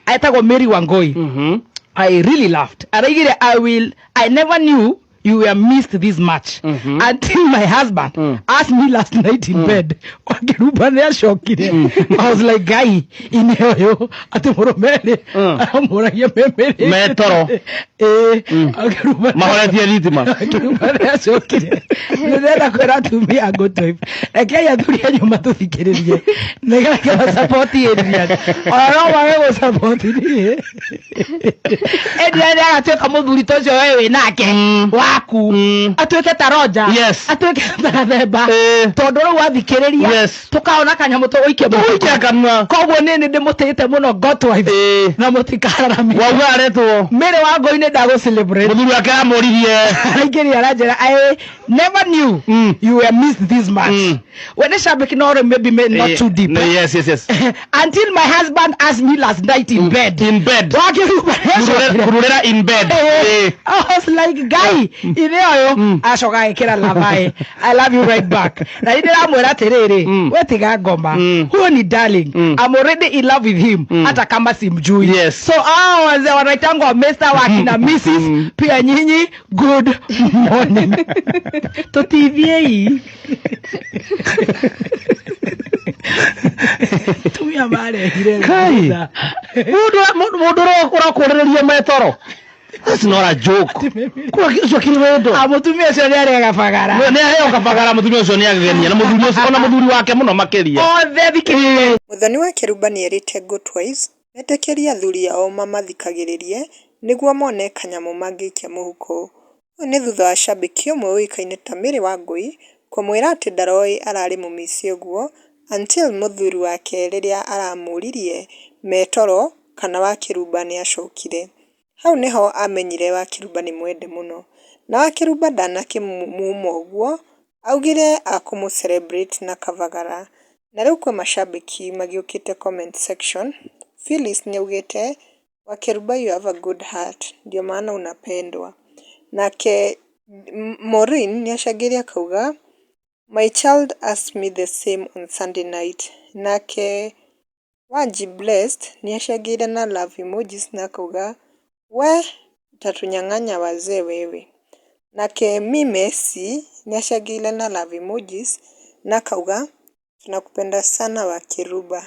Etagwo Mary Wangoi. I really laughed. Araigire, I never knew you were missed this much until my husband asked me last night in bed, Wakĩrumba nĩ acokire? I was like, Ngai ine ũyũ atĩ mũrũme rĩ aramũragia memĩrĩ. Metoro. Ĩĩ, Wakĩrumba. Mahoretie thitima. Wakĩrumba nĩ acokire? Nĩndĩrenda kwĩra atumia a Good Wife, rekei athuri anyu matũthikĩrĩrie nĩgetha masupport Adrian, ona no mage gũsupport niĩ. Adrian agatuĩka mũthuri ta ũcio we wĩ nake waku, atuĩke ta Roger, atuĩke ta Gathemba, tondũ rĩu athikĩrĩria tũkaona kanyamũ tũgũikia mũhuko. Tũgũikia kanua. Koguo niĩ nĩ ndĩmũtĩĩte mũno Good Wife na mũtikararamia. Wauga aretwo? Mary Wangũi, nĩ ndagũ celebrate. Mũthuri wake amũririe. Araingĩria aranjĩra, "I never knew you were missed this much." We nĩ shabiki no rĩ maybe may not too deep. Yes. Until my husband asked me last night in bed. In bed. Wakĩrumba nĩ Kururĩra in bed. I was like, Guy, ine ũyũ acoka agĩkĩra love, I love you right back. Na nĩ ndĩramwĩra atĩrĩrĩ, we tiga ngoma, huyo ni darling. I'm already in love with him hata kama simjui. So hao wazee wanaitangwa Mr. wakina Mrs, pia nyinyi good morning. Tũtithiei tumia marehire. Kai. Mũndũ ũrakũrĩrĩria metoro. That's not a joke. Kũrĩa ũcio akĩrĩ wendo. Ah, mũtumia ũcio nĩ arĩa gabagara. Nĩ aheo kabagara, mũtumia ũcio nĩ agegenia na mũthuri ũcio, ona mũthuri wake mũno makĩria. Othe thikĩrĩria. Muthoni wa Kĩrumba nĩerĩte Good-Wives metĩkĩrie athuri ao mamathikagĩrĩrie nĩguo mone kanyamũ mangĩikia mũhuko. Ũũ nĩ thutha wa cambĩki ũmwe ũĩkaine ta Mary Wangui kũmwĩra atĩ ndaroĩ ararĩ mũmĩci ũguo until mũthuri wake rĩrĩa aramũririe me toro kana Wakĩrumba nĩacokire. Hau nĩho amenyire Wakĩrumba nĩ mwende mũno. Na Wakĩrumba ndanakĩmuma ũguo augire akũmũ celebrate na kabagara. Na rĩu kwĩ macambĩki magĩũkĩte comment section. Phyllis nĩaugĩte, "Wakĩrumba, you have a good heart, ndio maana unapendwa." Nake Maureen nĩacangĩire akauga, "My child asked me the same on Sunday night." Nake Wanji Blessed nĩacangĩire na love emojis na akauga, "We utatunyang'anya wazee wewe." Nake Mimesi nĩacangĩire na love emojis na akauga, "Tunakupenda sana Wakĩrumba."